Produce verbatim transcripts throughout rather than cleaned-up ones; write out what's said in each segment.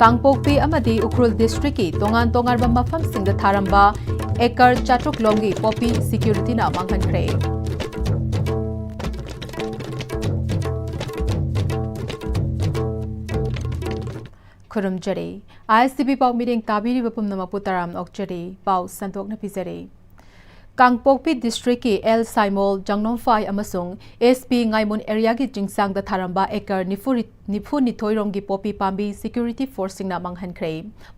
ꯀꯥꯡꯄꯣꯛꯄꯤ ꯑꯃꯗꯤ ꯎꯈ꯭ꯔꯨꯜ ꯗꯤꯁꯇ꯭ꯔꯤꯛꯀꯤ ꯇꯣꯉꯥꯟ ꯇꯣꯉꯥꯟꯕ ꯃꯐꯝꯁꯤꯡꯗ ꯊꯥꯔꯝꯕ ꯑꯦꯀꯔ ꯆꯥꯇ꯭ꯔꯨꯛ ꯂꯣꯝꯒꯤ ꯄꯣꯄꯤ ꯁꯦꯀ꯭ꯌꯨꯔꯤꯇꯤꯅ ꯃꯥꯡꯍꯟꯈ꯭ꯔꯦ꯫ ꯈꯨꯔꯨꯝꯖꯔꯤ꯫ ꯑꯥꯏ ꯑꯦꯁ ꯇꯤ ꯚꯤ ꯄꯥꯎ ꯃꯤꯠꯌꯦꯡ ꯇꯥꯕꯤꯔꯤꯕ ꯄꯨꯝꯅꯃꯛꯄꯨ ꯇꯔꯥꯝꯅ ꯑꯣꯛꯆꯔꯤ꯫ ꯄꯥꯎ ꯁꯟꯗꯣꯛꯅ ꯄꯤꯖꯔꯤ꯫ ꯀꯥꯡꯄꯣꯛꯄꯤ ꯗꯤꯁꯇ꯭ꯔꯤꯛꯀꯤ ꯑꯦꯜ ꯁꯥꯏꯃꯣꯜ, ꯖꯪꯅꯣꯡꯐꯥꯏ ꯑꯃꯁꯨꯡ ꯑꯦꯁ ꯄꯤ ꯉꯥꯏꯃꯨꯟ ꯑꯦꯔꯤꯌꯥꯒꯤ ꯆꯤꯡꯁꯥꯡꯗ ꯊꯥꯔꯝꯕ ꯑꯦꯀꯔ ꯅꯤꯐꯨ, ꯅꯤꯐꯨ ꯅꯤꯊꯣꯏ ꯔꯣꯝꯒꯤ ꯄꯣꯄꯤ ꯄꯥꯝꯕꯤ ꯁꯦꯀ꯭ꯌꯨꯔꯤꯇꯤ ꯐꯣꯔꯁꯁꯤꯡꯅ ꯃꯥꯡꯍꯟꯈ꯭ꯔꯦ꯫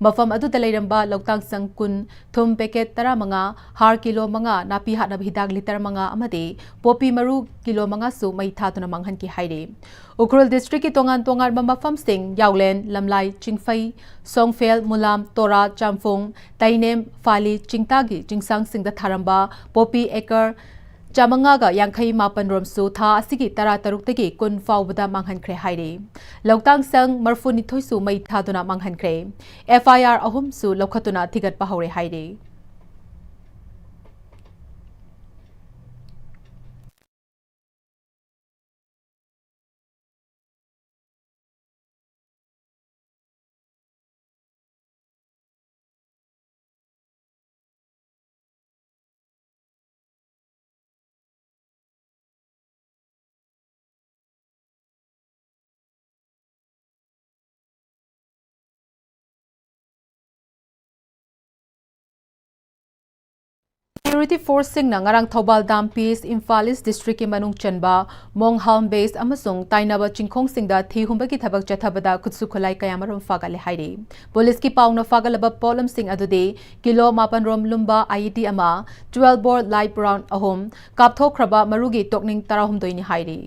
ꯃꯐꯝ ꯑꯗꯨꯗ ꯂꯩꯔꯝꯕ ꯂꯧꯇꯥꯡꯁꯪ ꯀꯨꯟ, ꯊꯨꯝ ꯄꯦꯀꯦꯠ ꯇꯔꯥꯃꯉꯥ, ꯍꯥꯔ ꯀꯤꯂꯣ ꯃꯉꯥ, ꯅꯥꯄꯤ ꯍꯥꯠꯅꯕ ꯍꯤꯗꯥꯛ ꯂꯤꯇꯔ ꯃꯉꯥ ꯑꯃꯗꯤ ꯄꯣꯄꯤ ꯃꯔꯨ ꯀꯤꯂꯣ ꯃꯉꯥꯁꯨ ꯃꯩ ꯊꯥꯗꯨꯅ ꯃꯥꯡꯍꯟꯈꯤ ꯍꯥꯏꯔꯤ꯫ ꯎꯈ꯭ꯔꯨꯜ ꯗꯤꯁꯇ꯭ꯔꯤꯛꯀꯤ ꯇꯣꯉꯥꯟ ꯇꯣꯉꯥꯟꯕ ꯃꯐꯝꯁꯤꯡ ꯌꯥꯎꯂꯦꯟ, ꯂꯝꯂꯥꯏ, ꯆꯤꯡꯐꯩ, ꯁꯣꯡꯐꯦꯜ, ꯃꯨꯂꯥꯝ, ꯇꯣꯔꯥ, ꯆꯥꯝꯐꯣꯡ, ꯇꯩꯅꯦꯝ, ꯐꯥꯂꯤ, ꯆꯤꯡꯇꯥꯒꯤ ꯆꯤꯡꯁꯥꯡꯁꯤꯡꯗ ꯊꯥꯔꯝꯕ ꯄꯣꯄꯤ ꯑꯦꯀꯔ ꯆꯥꯃꯉꯥꯒ ꯌꯥꯡꯈꯩ ꯃꯥꯄꯟ ꯔꯣꯝꯁꯨ ꯊꯥ ꯑꯁꯤꯒꯤ ꯇꯔꯥ ꯇꯔꯨꯛꯇꯒꯤ ꯀꯨꯟ ꯐꯥꯎꯕꯗ ꯃꯥꯡꯍꯟꯈ꯭ꯔꯦ ꯍꯥꯏꯔꯤ꯫ ꯂꯧꯇꯥꯡ ꯁꯪ ꯃꯔꯐꯨ ꯅꯤꯊꯣꯏꯁꯨ ꯃꯩ ꯊꯥꯗꯨꯅ ꯃꯥꯡꯍꯟꯈ꯭ꯔꯦ꯫ ꯑꯦꯐ ꯑꯥꯏ ꯑꯥꯔ ꯑꯍꯨꯝꯁꯨ ꯂꯧꯈꯠꯇꯨꯅ ꯊꯤꯒꯠꯄ ꯍꯧꯔꯦ ꯍꯥꯏꯔꯤ꯫ ꯁꯦꯀ꯭ꯌꯨꯔꯤꯇꯤ ꯐꯣꯔꯁꯁꯤꯡꯅ ꯉꯔꯥꯡ Thoubal dam P S Imphal east ꯗꯤꯁꯇ꯭ꯔꯤꯛꯀꯤ ꯃꯅꯨꯡ ꯆꯟꯕ ꯃꯣꯡꯍꯥꯝ ꯕꯦꯁ ꯑꯃꯁꯨꯡ ꯇꯥꯏꯅꯕ ꯆꯤꯡꯈꯣꯡꯁꯤꯡꯗ ꯊꯤ ꯍꯨꯝꯕꯒꯤ ꯊꯕꯛ ꯆꯠꯊꯕꯗ ꯈꯨꯠꯁꯨ ꯈꯨꯠꯂꯥꯏ ꯀꯌꯥꯃꯔꯨꯝ ꯐꯥꯒꯠꯂꯦ ꯍꯥꯏꯔꯤ꯫ ꯄꯨꯂꯤꯁꯀꯤ ꯄꯥꯎꯅ ꯐꯥꯒꯠꯂꯕ ꯄꯣꯠꯂꯝꯁꯤꯡ ꯑꯗꯨꯗꯤ ꯀꯤꯂꯣ ꯃꯥꯄꯟ ꯔꯣꯝ ꯂꯨꯝꯕ ꯑꯥꯏ ꯏ ꯗꯤ ꯑꯃ, ꯇ꯭ꯋꯦꯜꯚ ꯕꯣꯔ ꯂꯥꯏꯠ ꯔꯥꯎꯟ ꯑꯍꯨꯝ, ꯀꯥꯞꯊꯣꯛꯈ꯭ꯔꯕ ꯃꯔꯨꯒꯤ ꯇꯣꯛꯅꯤꯡ ꯇꯔꯥꯍꯨꯝꯗꯣꯏꯅꯤ ꯍꯥꯏꯔꯤ꯫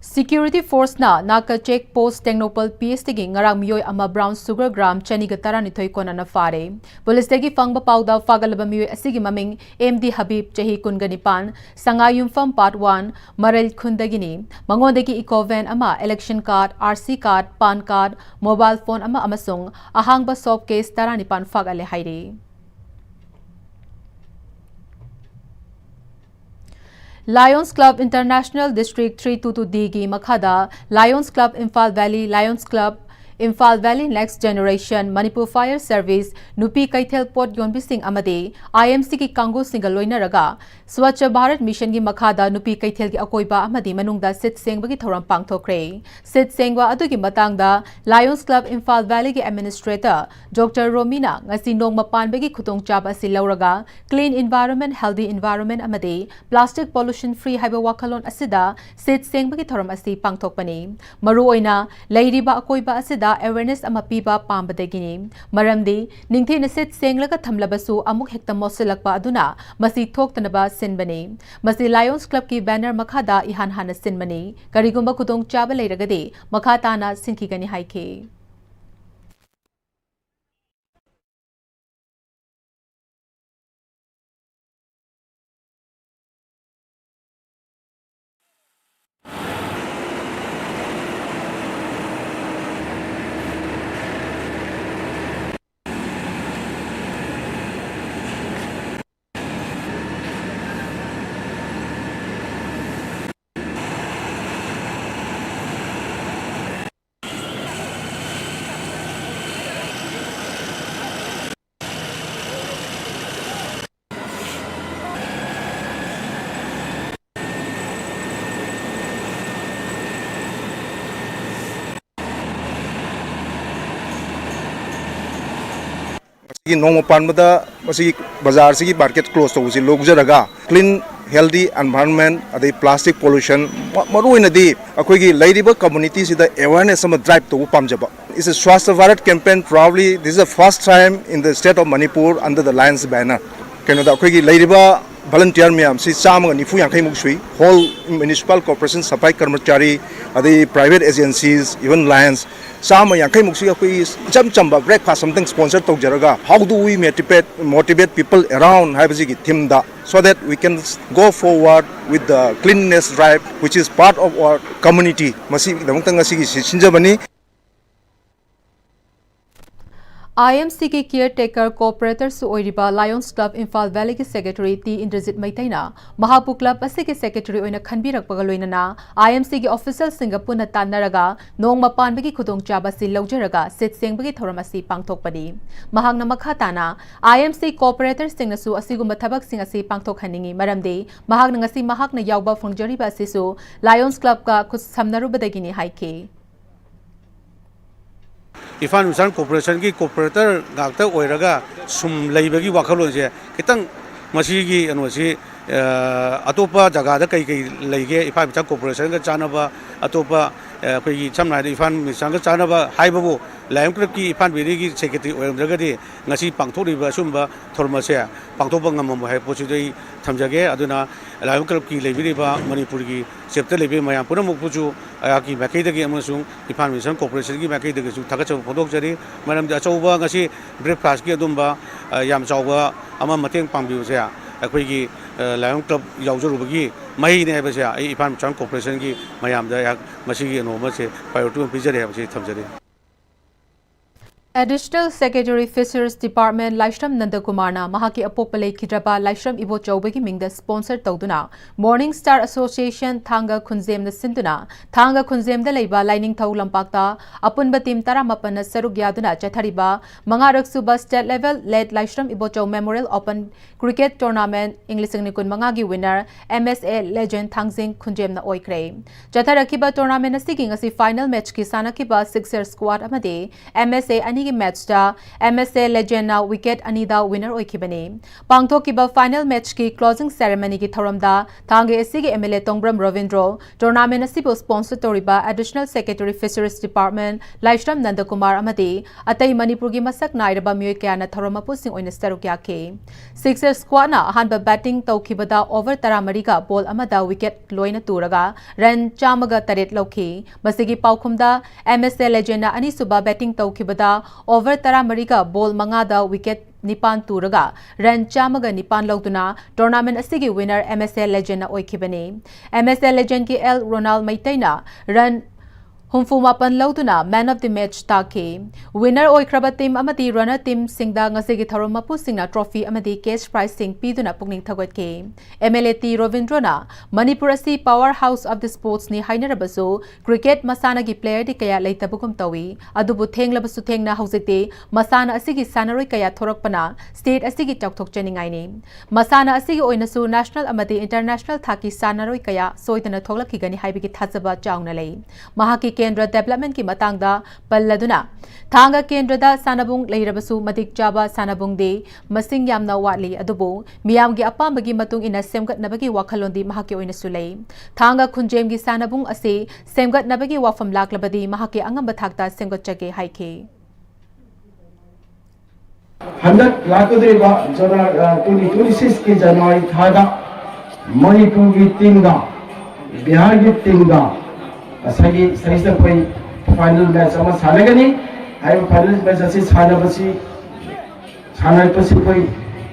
ꯁꯦꯀ꯭ꯌꯨꯔꯤꯇꯤ ꯐꯣꯔꯁꯅ ꯅꯥꯀ ꯆꯦꯛ ꯄꯣꯁ ꯇꯦꯡꯅꯧꯄꯜ ꯄꯤ ꯑꯦꯁꯇꯒꯤ ꯉꯔꯥꯡ ꯃꯤꯑꯣꯏ ꯑꯃ ꯕ꯭ꯔꯥꯎꯟ ꯁꯨꯒꯔ ꯒ꯭ꯔꯥꯝ ꯆꯅꯤꯒ ꯇꯔꯥꯅꯤꯊꯣꯏ ꯀꯣꯟꯅꯅ ꯐꯥꯔꯦ꯫ ꯄꯨꯂꯤꯁꯇꯒꯤ ꯐꯪꯕ ꯄꯥꯎꯗ ꯐꯥꯒꯠꯂꯕ ꯃꯤꯑꯣꯏ ꯑꯁꯤꯒꯤ ꯃꯃꯤꯡ ꯑꯦꯝ ꯗꯤ ꯍꯕꯤꯕ, ꯆꯍꯤ ꯀꯨꯟꯒ ꯅꯤꯄꯥꯟ, ꯁꯉꯥꯏꯌꯨꯝꯐꯝ ꯄꯥꯔꯠ ꯋꯥꯟ, ꯃꯔꯩꯜ ꯈꯨꯟꯗꯒꯤꯅꯤ꯫ ꯃꯉꯣꯟꯗꯒꯤ ꯏꯀꯣ ꯚꯦꯟ ꯑꯃ, election card, R C card, PAN card, mobile phone ꯑꯃ ꯑꯃꯁꯨꯡ ꯑꯍꯥꯡꯕ ꯁꯣꯞ ꯀꯦꯁ ꯇꯔꯥꯅꯤꯄꯥꯟ ꯐꯥꯒꯠꯂꯦ ꯍꯥꯏꯔꯤ꯫ Lions Club International District three two two D ꯒꯤ ꯃꯈꯥꯗ Lions Club Imphal Valley, Lions Club Imphal Valley Next Generation, Manipur Fire Service, ꯅꯨꯄꯤ ꯀꯩꯊꯦꯜ ꯄꯣꯠ ꯌꯣꯟꯕꯤꯁꯤꯡ ꯑꯃꯗꯤ I M C ꯒꯤ ꯀꯥꯡꯕꯨꯁꯤꯡꯒ ꯂꯣꯏꯅꯔꯒ Swachh Bharat Mission ꯒꯤ ꯃꯈꯥꯗ ꯅꯨꯄꯤ ꯀꯩꯊꯦꯜꯒꯤ ꯑꯀꯣꯏꯕ ꯑꯃꯗꯤ ꯃꯅꯨꯡꯗ ꯁꯤꯠ ꯁꯦꯡꯕꯒꯤ ꯊꯧꯔꯝ ꯄꯥꯡꯊꯣꯛꯈ꯭ꯔꯦ꯫ ꯁꯤꯠ ꯁꯦꯡꯕ ꯑꯗꯨꯒꯤ ꯃꯇꯥꯡꯗ Lions Club Imphal Valley ꯒꯤ Administrator Doctor ꯔꯣꯃꯤꯅ ꯉꯁꯤ ꯅꯣꯡꯃ ꯄꯥꯟꯕꯒꯤ ꯈꯨꯗꯣꯡꯆꯥꯕ ꯑꯁꯤ ꯂꯧꯔꯒ Clean Environment, Healthy Environment ꯑꯃꯗꯤ Plastic Pollution Free ꯍꯥꯏꯕ ꯋꯥꯈꯜꯂꯣꯟ ꯑꯁꯤꯗ ꯁꯤꯠ ꯁꯦꯡꯕꯒꯤ ꯊꯧꯔꯝ ꯑꯁꯤ ꯄꯥꯡꯊꯣꯛꯄꯅꯤ꯫ ꯃꯔꯨꯑꯣꯏꯅ ꯂꯩꯔꯤꯕ ꯑꯀꯣꯏꯕ ꯑꯁꯤꯗ awareness ꯑꯃ ꯄꯤꯕ ꯄꯥꯝꯕꯗꯒꯤꯅꯤ꯫ ꯃꯔꯝꯗꯤ ꯅꯤꯡꯊꯤꯅ ꯁꯤꯠ ꯁꯦꯡꯂꯒ ꯊꯝꯂꯕꯁꯨ ꯑꯃꯨꯛ ꯍꯦꯛꯇ ꯃꯣꯠꯁꯤꯜꯂꯛꯄ ꯑꯗꯨꯅ ꯃꯁꯤ ꯊꯣꯛꯇꯅꯕ ꯁꯤꯟꯕꯅꯤ꯫ ꯃꯁꯤ Lions Club ꯀꯤ banner ꯃꯈꯥꯗ ꯏꯍꯥꯟ ꯍꯥꯟꯅ ꯁꯤꯟꯕꯅꯤ꯫ ꯀꯔꯤꯒꯨꯝꯕ ꯈꯨꯗꯣꯡꯆꯥꯕ ꯂꯩꯔꯒꯗꯤ ꯃꯈꯥ ꯇꯥꯅ ꯁꯤꯟꯈꯤꯒꯅꯤ ꯍꯥꯏꯈꯤ꯫ ꯉꯁꯤꯒꯤ ꯅꯣꯡꯃ ꯄꯥꯟꯕꯗ ꯃꯁꯤꯒꯤ ꯕꯖꯥꯔꯁꯤꯒꯤ market close ꯇꯧꯕꯁꯤ ꯂꯧꯖꯔꯒ clean, healthy environment ꯑꯗꯩ plastic pollution, ꯃ-, ꯃꯔꯨꯑꯣꯏꯅꯗꯤ ꯑꯩꯈꯣꯏꯒꯤ ꯂꯩꯔꯤꯕ community ꯁꯤꯗ awareness ꯑꯃ drive ꯇꯧꯕ ꯄꯥꯝꯖꯕ꯫ It's a Swachh Bharat campaign. Probably this is the first time in the state of Manipur under the Lions banner. ꯀꯩꯅꯣꯗ ꯑꯩꯈꯣꯏꯒꯤ ꯂꯩꯔꯤꯕ volunteer ꯃꯌꯥꯝꯁꯤ ꯆꯥꯝꯃꯒ ꯅꯤꯐꯨ ꯌꯥꯡꯈꯩꯃꯨꯛ ꯁꯨꯏ꯫ Whole municipal corporation, ꯁꯐꯥꯏ ꯀꯔꯃꯆꯥꯔꯤ, ꯑꯗꯩ private agencies, even Lions, ꯆꯥꯝꯃ ꯌꯥꯡꯈꯩꯃꯨꯛꯁꯤ ꯑꯩꯈꯣꯏꯒꯤ ꯏꯆꯝ ꯆꯝꯕ breakfast ꯑꯝꯇꯪ sponsor ꯇꯧꯖꯔꯒ, how do we motivate, motivate people around ꯍꯥꯏꯕꯁꯤꯒꯤ theme the, so that we can go forward with the cleanliness drive, which is part of our community. ꯃꯁꯤꯒꯤꯗꯃꯛꯇ ꯉꯁꯤꯒꯤꯁꯤ ꯁꯤꯟꯖꯕꯅꯤ꯫ ꯑꯥꯏ ꯑꯦꯝ ꯁꯤꯒꯤ caretaker cooperatorꯁꯨ ꯑꯣꯏꯔꯤꯕ Lions Club Imphal Valleyꯒꯤ secretary T Indrajit ꯃꯩꯇꯩꯅ ꯃꯍꯥꯛꯄꯨ club ꯑꯁꯤꯒꯤ secretary ꯑꯣꯏꯅ ꯈꯟꯕꯤꯔꯛꯄꯒ ꯂꯣꯏꯅꯅ ꯑꯥꯏ ꯑꯦꯝ ꯁꯤꯒꯤ officialꯁꯤꯡꯒ ꯄꯨꯟꯅ ꯇꯥꯟꯅꯔꯒ ꯅꯣꯡꯃ ꯄꯥꯟꯕꯒꯤ ꯈꯨꯗꯣꯡꯆꯥꯕ ꯑꯁꯤ ꯂꯧꯖꯔꯒ ꯁꯤꯠ ꯁꯦꯡꯕꯒꯤ ꯊꯧꯔꯝ ꯑꯁꯤ ꯄꯥꯡꯊꯣꯛꯄꯅꯤ꯫ ꯃꯍꯥꯛꯅ ꯃꯈꯥ ꯇꯥꯅ ꯑꯥꯏ ꯑꯦꯝ ꯁꯤ cooperatorꯁꯤꯡꯅꯁꯨ ꯑꯁꯤꯒꯨꯝꯕ ꯊꯕꯛꯁꯤꯡ ꯑꯁꯤ ꯄꯥꯡꯊꯣꯛꯍꯟꯅꯤꯡꯏ, ꯃꯔꯝꯗꯤ ꯃꯍꯥꯛꯅ ꯉꯁꯤ ꯃꯍꯥꯛꯅ ꯌꯥꯎꯕ ꯐꯪꯖꯔꯤꯕ ꯑꯁꯤꯁꯨ Lions Clubꯀ ꯈꯨꯠꯁꯝꯅꯔꯨꯕꯗꯒꯤꯅꯤ ꯍꯥꯏꯈꯤ꯫ Imphal Mission Corporationꯒꯤ cooperator ꯉꯥꯛꯇ ꯑꯣꯏꯔꯒ ꯁꯨꯝ ꯂꯩꯕꯒꯤ ꯋꯥꯈꯜꯂꯣꯟꯁꯦ ꯈꯤꯇꯪ ꯃꯁꯤꯒꯤ ꯀꯩꯅꯣꯁꯤ ꯑꯇꯣꯞꯄ ꯖꯒꯥꯗ ꯀꯩ ꯀꯩ ꯂꯩꯒꯦ, ꯏꯝꯐꯥꯜ ꯃꯤꯁꯥꯡ ꯀꯣꯔꯄꯣꯔꯦꯁꯟꯒ ꯆꯥꯟꯅꯕ ꯑꯇꯣꯞꯄ ꯑꯩꯈꯣꯏꯒꯤ ꯁꯝꯅ ꯍꯥꯏꯔꯕꯗ ꯏꯝꯐꯥꯜ ꯃꯤꯁꯥꯡꯒ ꯆꯥꯟꯅꯕ ꯍꯥꯏꯕꯕꯨ Lions Clubꯀꯤ ꯏꯝꯐꯥꯜ Valleyꯒꯤ secretary ꯑꯣꯏꯔꯝꯗ꯭ꯔꯒꯗꯤ ꯉꯁꯤ ꯄꯥꯡꯊꯣꯛꯂꯤꯕ ꯑꯁꯤꯒꯨꯝꯕ ꯊꯧꯔꯝ ꯑꯁꯦ ꯄꯥꯡꯊꯣꯛꯄ ꯉꯝꯃꯝꯃꯣꯏ ꯍꯥꯏꯕ ꯄꯣꯠꯁꯤꯗ ꯑꯩ ꯊꯝꯖꯒꯦ꯫ ꯑꯗꯨꯅ Lions Clubꯀꯤ ꯂꯩꯕꯤꯔꯤꯕ ꯃꯅꯤꯄꯨꯔꯒꯤ ꯆꯦꯞꯇ ꯂꯩꯕꯤꯔꯤꯕ ꯃꯌꯥꯝ ꯄꯨꯝꯅꯃꯛꯄꯨꯁꯨ ꯑꯩꯍꯥꯛꯀꯤ ꯃꯥꯏꯀꯩꯗꯒꯤ ꯑꯃꯁꯨꯡ ꯏꯝꯐꯥꯜ ꯃꯤꯁꯟ ꯀꯣꯔꯄꯣꯔꯦꯁꯟꯒꯤ ꯃꯥꯏꯀꯩꯗꯒꯤꯁꯨ ꯊꯥꯒꯠꯆꯕ ꯐꯣꯡꯗꯣꯛꯆꯔꯤ꯫ ꯃꯔꯝꯗꯤ ꯑꯆꯧꯕ ꯉꯁꯤ breakfastꯀꯤ ꯑꯗꯨꯝꯕ ꯌꯥꯝ ꯆꯥꯎꯕ ꯑꯃ ꯃꯇꯦꯡ ꯄꯥꯡꯕꯤꯕꯁꯦ ꯑꯩꯈꯣꯏꯒꯤ Lions Club ꯌꯥꯎꯖꯔꯨꯕꯒꯤ ꯃꯍꯩꯅꯤ ꯍꯥꯏꯕꯁꯦ ꯑꯩ ꯏꯝꯐꯥꯜ ꯃꯤꯁꯟ ꯀꯣꯔꯄꯣꯔꯦꯁꯟꯒꯤ ꯃꯌꯥꯝꯗ ꯑꯩꯍꯥꯛ ꯃꯁꯤꯒꯤ ꯀꯩꯅꯣ ꯑꯃꯁꯦ priority ꯑꯃ ꯄꯤꯖꯔꯤ ꯍꯥꯏꯕꯁꯤ ꯊꯝꯖꯔꯤ꯫ Additional Secretary Fisheries Department ꯂꯥꯏꯁ꯭ꯔꯝ ꯅꯟꯗꯀꯨꯃꯥꯔꯅ ꯃꯍꯥꯛꯀꯤ ꯑꯄꯣꯛꯄ ꯂꯩꯈꯤꯗ꯭ꯔꯕ ꯂꯥꯏꯁ꯭ꯔꯝ ꯏꯕꯣꯆꯧꯕꯒꯤ ꯃꯤꯡꯗ sponsor ꯇꯧꯗꯨꯅ Morning Star Association ꯊꯥꯡꯒ ꯈꯨꯟꯖꯦꯝꯅ ꯁꯤꯟꯗꯨꯅ ꯊꯥꯡꯒ ꯈꯨꯟꯖꯦꯝꯗ ꯂꯩꯕ ꯂꯥꯏꯅꯤꯡꯊꯧ ꯂꯝꯄꯥꯛꯇ ꯑꯄꯨꯟꯕ team ꯇꯔꯥꯃꯥꯄꯟꯅ ꯁꯔꯨꯛ ꯌꯥꯗꯨꯅ ꯆꯠꯊꯔꯤꯕ ꯃꯉꯥꯔꯛ ꯁꯨꯕ state level Late ꯂꯥꯏꯁ꯭ꯔꯝ Ibochou Memorial Open Cricket Tournament ꯏꯪ ꯂꯤꯁꯤꯡ ꯑꯅꯤ ꯀꯨꯟꯃꯉꯥꯒꯤ winner M S A Legend ꯊꯥꯡꯖꯤꯡ ꯈꯨꯟꯖꯦꯝꯅ ꯑꯣꯏꯈ꯭ꯔꯦ꯫ ꯆꯠꯊꯔꯛꯈꯤꯕ tournament ꯑꯁꯤꯒꯤ ꯉꯁꯤ final matchꯀꯤ ꯁꯥꯟꯅꯈꯤꯕ Sixer Squad ꯑꯃꯗꯤ M S A ꯑꯅꯤꯒꯤ matchꯇ M S A Legendꯅ wicket ꯑꯅꯤꯗ winner ꯑꯣꯏꯈꯤꯕꯅꯤ꯫ ꯄꯥꯡꯊꯣꯛꯈꯤꯕ final matchꯀꯤ closing ceremonyꯒꯤ ꯊꯧꯔꯝꯗ ꯊꯥꯡꯒ ACꯒꯤ M L A Tongbram ꯔꯕꯤꯟꯗ꯭ꯔꯣ, tournament ꯑꯁꯤꯕꯨ sponsor ꯇꯧꯔꯤꯕ Additional Secretary Fisheries Department ꯂꯥꯏꯁ꯭ꯔꯝ ꯅꯟꯗꯀꯨꯃꯥꯔ ꯑꯃꯗꯤ ꯑꯇꯩ ꯃꯅꯤꯄꯨꯔꯒꯤ ꯃꯁꯛ ꯅꯥꯏꯔꯕ ꯃꯤꯑꯣꯏ ꯀꯌꯥꯅ ꯊꯧꯔꯝ ꯃꯄꯨꯁꯤꯡ ꯑꯣꯏꯅ ꯁꯔꯨꯛ ꯌꯥꯈꯤ꯫ Sixer Squadꯅ ꯑꯍꯥꯟꯕ batting ꯇꯧꯈꯤꯕꯗ over ꯇꯔꯥꯃꯔꯤꯒ ball ꯑꯃꯗ wicket ꯂꯣꯏꯅ ꯇꯨꯔꯒ run ꯆꯥꯝꯃꯒ ꯇꯔꯦꯠ ꯂꯧꯈꯤ꯫ ꯃꯁꯤꯒꯤ ꯄꯥꯎꯈꯨꯝꯗ M S A Legendꯅ ꯑꯅꯤꯁꯨꯕ batting ꯇꯧꯈꯤꯕꯗ over ꯇꯔꯥꯃꯔꯤꯒ ball ꯃꯉꯥꯗ wicket ꯅꯤꯄꯥꯟ ꯇꯨꯔꯒ run ꯆꯥꯝꯃꯒ ꯅꯤꯄꯥꯟ ꯂꯧꯗꯨꯅ tournament ꯑꯁꯤꯒꯤ winner M S A Legendꯅ ꯑꯣꯏꯈꯤꯕꯅꯤ꯫ M S A Legendꯒꯤ L Ronal ꯃꯩꯇꯩꯅ run ꯍꯨꯝꯐꯨ ꯃꯥꯄꯟ ꯂꯧꯗꯨꯅ Man of the Match ꯇꯥꯈꯤ꯫ Winner ꯑꯣꯏꯈ꯭ꯔꯕ team ꯑꯃꯗꯤ runner teamꯁꯤꯡꯗ ꯉꯁꯤꯒꯤ ꯊꯧꯔꯝ ꯃꯄꯨꯁꯤꯡꯅ trophy ꯑꯃꯗꯤ cash prizeꯁꯤꯡ ꯄꯤꯗꯨꯅ ꯄꯨꯛꯅꯤꯡ ꯊꯧꯒꯠꯈꯤ꯫ M L A T ꯔꯣꯕꯤꯟꯗ꯭ꯔꯣꯅ Manipur ꯑꯁꯤ power house of the sportsꯅꯤ ꯍꯥꯏꯅꯔꯕꯁꯨ cricket ꯃꯁꯥꯟꯅꯒꯤ playerꯗꯤ ꯀꯌꯥ ꯂꯩꯇꯕꯒꯨꯝ ꯇꯧꯏ꯫ ꯑꯗꯨꯕꯨ ꯊꯦꯡꯂꯕꯁꯨ ꯊꯦꯡꯅ ꯍꯧꯖꯤꯛꯇꯤ ꯃꯁꯥꯟꯅ ꯑꯁꯤꯒꯤ ꯁꯥꯟꯅꯔꯣꯏ ꯀꯌꯥ ꯊꯣꯔꯛꯄꯅ state ꯑꯁꯤꯒꯤ ꯆꯥꯎꯊꯣꯛꯆꯅꯤꯡꯉꯥꯏꯅꯤ꯫ ꯃꯁꯥꯟꯅ ꯑꯁꯤꯒꯤ ꯑꯣꯏꯅꯁꯨ national ꯑꯃꯗꯤ international ꯊꯥꯛꯀꯤ ꯁꯥꯟꯅꯔꯣꯏ ꯀꯌꯥ ꯁꯣꯏꯗꯅ ꯊꯣꯛꯂꯛꯈꯤꯒꯅꯤ ꯍꯥꯏꯕꯒꯤ ꯊꯥꯖꯕ ꯆꯥꯎꯅ ꯂꯩ꯫ ꯃꯍꯥꯛꯀꯤ ꯀꯦꯟꯗ꯭ꯔ developmentꯀꯤ ꯃꯇꯥꯡꯗ ꯄꯜꯂꯗꯨꯅ, ꯊꯥꯡꯒ ꯀꯦꯟꯗ꯭ꯔꯗ ꯁꯥꯟꯅꯕꯨꯡ ꯂꯩꯔꯕꯁꯨ ꯃꯇꯤꯛ ꯆꯥꯕ ꯁꯥꯟꯅꯕꯨꯡꯗꯤ ꯃꯁꯤꯡ ꯌꯥꯝꯅ ꯋꯥꯠꯂꯤ, ꯑꯗꯨꯕꯨ ꯃꯤꯌꯥꯝꯒꯤ ꯑꯄꯥꯝꯕꯒꯤ ꯃꯇꯨꯡ ꯏꯟꯅ ꯁꯦꯝꯒꯠꯅꯕꯒꯤ ꯋꯥꯈꯜꯂꯣꯟꯗꯤ ꯃꯍꯥꯛꯀꯤ ꯑꯣꯏꯅꯁꯨ ꯂꯩ꯫ ꯊꯥꯡꯒ ꯈꯨꯟꯖꯦꯝꯒꯤ ꯁꯥꯟꯅꯕꯨꯡ ꯑꯁꯤ ꯁꯦꯝꯒꯠꯅꯕꯒꯤ ꯋꯥꯐꯝ ꯂꯥꯛꯂꯕꯗꯤ ꯃꯍꯥꯛꯀꯤ ꯑꯉꯝꯕ ꯊꯥꯛꯇ ꯁꯦꯝꯒꯠꯆꯒꯦ ꯍꯥꯏꯈꯤ꯫ ꯍꯟꯗꯛ ꯂꯥꯛꯀꯗꯧꯔꯤꯕ ꯖꯅ-, ꯑ, twenty twenty-sixꯀꯤ January ꯊꯥꯗ ꯃꯅꯤꯄꯨꯔꯒꯤ teamꯒ ꯕꯤꯍꯥꯔꯒꯤ teamꯒ ꯉꯁꯥꯏꯒꯤ ꯁꯤꯗꯩꯁꯤꯗ ꯑꯩꯈꯣꯏ final match ꯑꯃ ꯁꯥꯟꯅꯒꯅꯤ꯫ ꯍꯥꯏꯔꯤꯕ final match ꯑꯁꯤ ꯁꯥꯟꯅꯕꯁꯤ, ꯁꯥꯟꯅꯔꯛꯄꯁꯤ ꯑꯩꯈꯣꯏ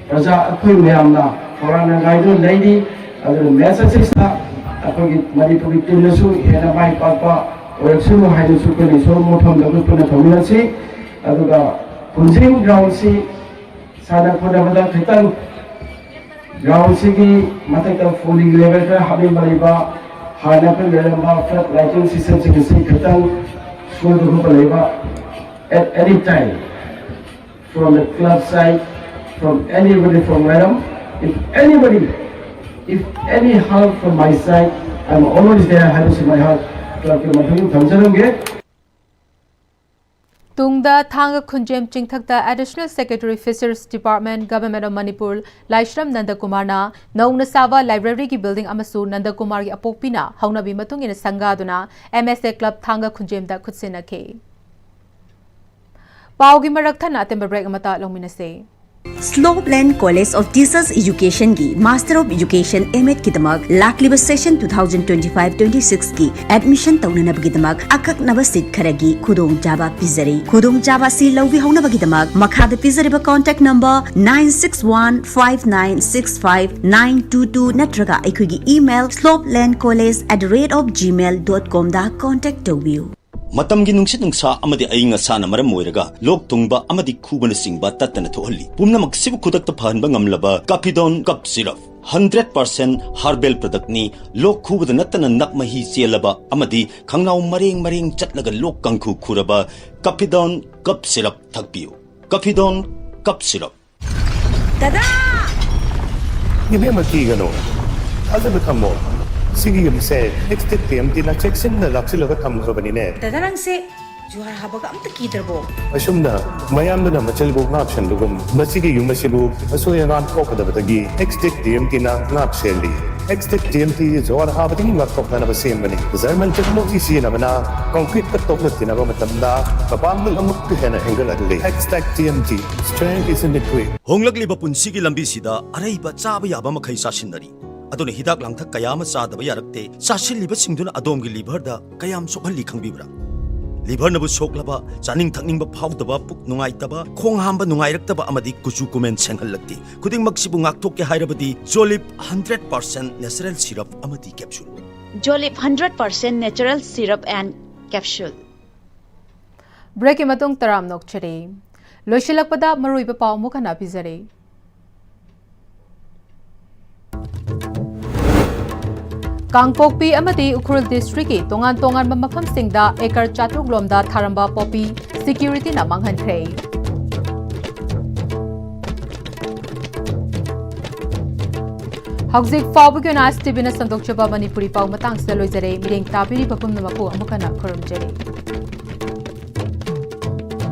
ꯄ꯭ꯔꯖꯥ, ꯑꯩꯈꯣꯏ ꯃꯌꯥꯝꯅ ꯈꯧꯔꯥꯡꯅ ꯉꯥꯏꯗꯨꯅ ꯂꯩꯔꯤ꯫ ꯑꯗꯨꯅ match ꯑꯁꯤꯁꯤꯗ ꯑꯩꯈꯣꯏꯒꯤ ꯃꯅꯤꯄꯨꯔꯒꯤ teamꯅꯁꯨ ꯍꯦꯟꯅ ꯃꯥꯏ ꯄꯥꯛꯄ ꯑꯣꯏꯔꯛꯁꯅꯨ ꯍꯥꯏꯅꯁꯨ ꯑꯩꯈꯣꯏꯅ ꯏꯁꯣꯔ ꯃꯐꯝꯗ ꯑꯩꯈꯣꯏ ꯄꯨꯟꯅ ꯊꯧꯃꯤꯟꯅꯁꯤ꯫ ꯑꯗꯨꯒ ꯈꯨꯟꯖꯦꯝ groundꯁꯤ ꯁꯥꯟꯅ ꯈꯣꯠꯅꯕꯗ ꯈꯤꯇꯪ groundꯁꯤꯒꯤ ꯃꯊꯛꯇ falling level ꯈꯔ ꯍꯥꯞꯅꯤꯡꯕ ꯂꯩꯕ, ꯍꯥꯟꯅ ꯑꯩꯈꯣꯏ ꯂꯩꯔꯝꯕ flood lighting systemꯁꯤꯡ ꯑꯁꯤ ꯈꯤꯇꯪ ꯁꯣꯏꯕꯒꯨꯝꯕ ꯂꯩꯕ, at any time, from the club side, from anybody, from Mairam, if anybody, if any help from my side, I'm always there ꯍꯥꯏꯕꯁꯤ ꯑꯩꯍꯥꯛ clubꯀꯤ ꯃꯊꯪ ꯊꯝꯖꯔꯝꯒꯦ꯫ ꯇꯨꯡꯗ ꯊꯥꯡꯒ ꯈꯨꯟꯖꯦꯝ ꯆꯤꯡꯊꯛꯇ Additional Secretary Fisheries Department, Government of Manipur, ꯂꯥꯏꯁ꯭ꯔꯝ ꯅꯟꯗꯀꯨꯃꯥꯔꯅ ꯅꯧꯅ ꯁꯥꯕ libraryꯒꯤ building ꯑꯃꯁꯨ ꯅꯟꯗꯀꯨꯃꯥꯔꯒꯤ ꯑꯄꯣꯛꯄꯤꯅ ꯍꯧꯅꯕꯤ ꯃꯇꯨꯡ ꯏꯟꯅ ꯁꯪꯒꯥꯗꯨꯅ M S A club ꯊꯥꯡꯒ ꯈꯨꯟꯖꯦꯝꯗ ꯈꯨꯠꯁꯤꯟꯅꯈꯤ꯫ ꯄꯥꯎꯒꯤ ꯃꯔꯛ ꯊꯠꯅ ꯑꯇꯦꯟꯕ break ꯑꯃꯇ ꯂꯧꯃꯤꯟꯅꯁꯦ꯫ Slopeland College of Teachers Educationꯒꯤ Master of Education M.Edꯀꯤꯗꯃꯛ ꯂꯥꯛꯂꯤꯕ session two thousand twenty-five twenty-sixꯀꯤ admission ꯇꯧꯅꯅꯕꯒꯤꯗꯃꯛ ꯑꯀꯛꯅꯕ seat ꯈꯔꯒꯤ ꯈꯨꯗꯣꯡꯆꯥꯕ ꯄꯤꯖꯔꯤ꯫ ꯈꯨꯗꯣꯡꯆꯥꯕ ꯑꯁꯤ ꯂꯧꯕꯤꯍꯧꯅꯕꯒꯤꯗꯃꯛ ꯃꯈꯥꯗ ꯄꯤꯖꯔꯤꯕ contact number nine six one five nine six five nine two two ꯅꯠꯇ꯭ꯔꯒ ꯑꯩꯈꯣꯏꯒꯤ email slopelandcollege at the rate of gmail dot comꯗ contact ꯇꯧꯕꯤꯌꯨ꯫ ꯃꯇꯝꯒꯤ ꯅꯨꯡꯁꯤꯠ ꯅꯨꯡꯁꯥ ꯑꯃꯗꯤ ꯑꯏꯪ ꯑꯁꯥꯅ ꯃꯔꯝ ꯑꯣꯏꯔꯒ ꯂꯣꯛ ꯊꯨꯡꯕ ꯑꯃꯗꯤ ꯈꯨꯕꯅꯆꯤꯡꯕ ꯇꯠꯇꯅ ꯊꯣꯛꯍꯜꯂꯤ꯫ ꯄꯨꯝꯅꯃꯛꯁꯤꯕꯨ ꯈꯨꯗꯛꯇ ꯐꯍꯟꯕ ꯉꯝꯂꯕ Capidone Cough Syrup, hundred percent herbal productꯅꯤ꯫ ꯂꯣꯛ ꯈꯨꯕꯗ ꯅꯠꯇꯅ ꯅꯞ ꯃꯍꯤ ꯆꯦꯜꯂꯕ ꯑꯃꯗꯤ ꯈꯪꯅꯥꯎ ꯃꯔꯦꯡ ꯃꯔꯦꯡ ꯆꯠꯂꯒ ꯂꯣꯛ ꯀꯥꯡꯈꯨ ꯈꯨꯔꯕ Capidone Cough Syrup ꯊꯛꯄꯤꯌꯨ꯫ Capidone Cough Syrup꯫ ꯗꯗꯥ! ꯏꯕꯦꯝꯃ, ꯀꯤꯒꯅꯨ꯫ ꯊꯥꯖꯕ ꯊꯝꯃꯣ꯫ ꯁꯤꯒꯤ ꯌꯨꯝꯁꯦ Extech TMTꯅ ꯆꯦꯛꯁꯤꯟꯅ ꯂꯥꯛꯁꯤꯜꯂꯒ ꯊꯝꯈ꯭ꯔꯕꯅꯤꯅꯦ꯫ ꯗꯗꯥ, ꯅꯪꯁꯦ ꯖꯨꯍꯥꯔ ꯍꯥꯕꯒ ꯑꯝꯇ ꯀꯤꯗ꯭ꯔꯕꯣ? ꯑꯁꯨꯝꯅ ꯃꯌꯥꯝꯗꯨꯅ ꯃꯆꯤꯜꯕꯨ ꯉꯥꯛꯁꯦꯟꯕꯒꯨꯝ, ꯃꯁꯤꯒꯤ ꯌꯨꯝ ꯑꯁꯤꯕꯨ ꯑꯁꯣꯏ ꯑꯉꯥꯝ ꯊꯣꯛꯀꯗꯕꯗꯒꯤ Extech TMTꯅ ꯉꯥꯛꯁꯦꯜꯂꯤ꯫ Extech TMT ꯖꯨꯍꯥꯔ ꯍꯥꯕꯗꯒꯤ ꯉꯥꯛꯊꯣꯛꯅꯅꯕ ꯁꯦꯝꯕꯅꯤ꯫ German technology ꯁꯤꯖꯤꯟꯅꯕꯅ concreteꯀ ꯇꯣꯛꯂꯛꯇꯅꯕ ꯃꯇꯝꯗ ꯃꯄꯥꯡꯒꯜ ꯑꯃꯨꯛꯀ ꯍꯦꯟꯅ ꯍꯦꯟꯒꯠꯍꯜꯂꯤ꯫ Extech TMT, strength is in the grit. ꯍꯣꯡꯂꯛꯂꯤꯕ ꯄꯨꯟꯁꯤꯒꯤ ꯂꯝꯕꯤꯁꯤꯗ ꯑꯔꯩꯕ ꯆꯥꯕ ꯌꯥꯕ ꯃꯈꯩ ꯆꯥꯁꯤꯟꯅꯔꯤ꯫ ꯑꯗꯨꯅ ꯍꯤꯗꯥꯛ ꯂꯥꯡꯊꯛ ꯀꯌꯥ ꯑꯃ ꯆꯥꯗꯕ ꯌꯥꯔꯛꯇꯦ꯫ ꯆꯥꯁꯤꯜꯂꯤꯕꯁꯤꯡꯗꯨꯅ ꯑꯗꯣꯝꯒꯤ liverꯗ ꯀꯌꯥꯝ ꯁꯣꯛꯍꯜꯂꯤ ꯈꯪꯕꯤꯕ꯭ꯔꯥ? Liverꯅꯕꯨ ꯁꯣꯛꯂꯕ, ꯆꯥꯅꯤꯡ ꯊꯛꯅꯤꯡꯕ ꯐꯥꯎꯗꯕ, ꯄꯨꯛ ꯅꯨꯡꯉꯥꯏꯇꯕ, ꯈꯣꯡ ꯍꯥꯝꯕ ꯅꯨꯡꯉꯥꯏꯔꯛꯇꯕ ꯑꯃꯗꯤ ꯀꯨꯆꯨ ꯀꯨꯃꯦꯟ ꯁꯦꯡꯍꯜꯂꯛꯇꯦ꯫ ꯈꯨꯗꯤꯡꯃꯛꯁꯤꯕꯨ ꯉꯥꯛꯊꯣꯛꯀꯦ ꯍꯥꯏꯔꯕꯗꯤ Jolib hundred percent natural syrup ꯑꯃꯗꯤ capsule꯫ Jolib hundred percent natural syrup and capsule꯫ Breakꯀꯤ ꯃꯇꯨꯡ ꯇꯔꯥꯝꯅ ꯑꯣꯛꯆꯔꯤ꯫ ꯂꯣꯏꯁꯤꯜꯂꯛꯄꯗ ꯃꯔꯨꯑꯣꯏꯕ ꯄꯥꯎ ꯑꯃꯨꯛ ꯍꯟꯅ ꯄꯤꯖꯔꯤ꯫ ꯀꯥꯡꯄꯣꯛꯄꯤ ꯑꯃꯗꯤ ꯎꯈ꯭ꯔꯨꯜ districtꯀꯤ ꯇꯣꯉꯥꯟ ꯇꯣꯉꯥꯟꯕ ꯃꯐꯝꯁꯤꯡꯗ acre ꯆꯥꯇ꯭ꯔꯨꯛ ꯂꯣꯝꯗ ꯊꯥꯔꯝꯕ poppy securityꯅ ꯃꯥꯡꯍꯟꯈ꯭ꯔꯦ꯫ ꯍꯧꯖꯤꯛ ꯐꯥꯎꯕꯒꯤ ꯑꯣꯏꯅ S T Vꯅ ꯁꯟꯗꯣꯛꯆꯕ ꯃꯅꯤꯄꯨꯔꯤ ꯄꯥꯎ ꯃꯇꯥꯡꯁꯤꯗ ꯂꯣꯏꯖꯔꯦ꯫ ꯃꯤꯠꯌꯦꯡ ꯇꯥꯕꯤꯔꯤꯕ ꯄꯨꯝꯅꯃꯛꯄꯨ ꯑꯃꯨꯛ ꯍꯟꯅ ꯈꯨꯔꯨꯝꯖꯔꯤ꯫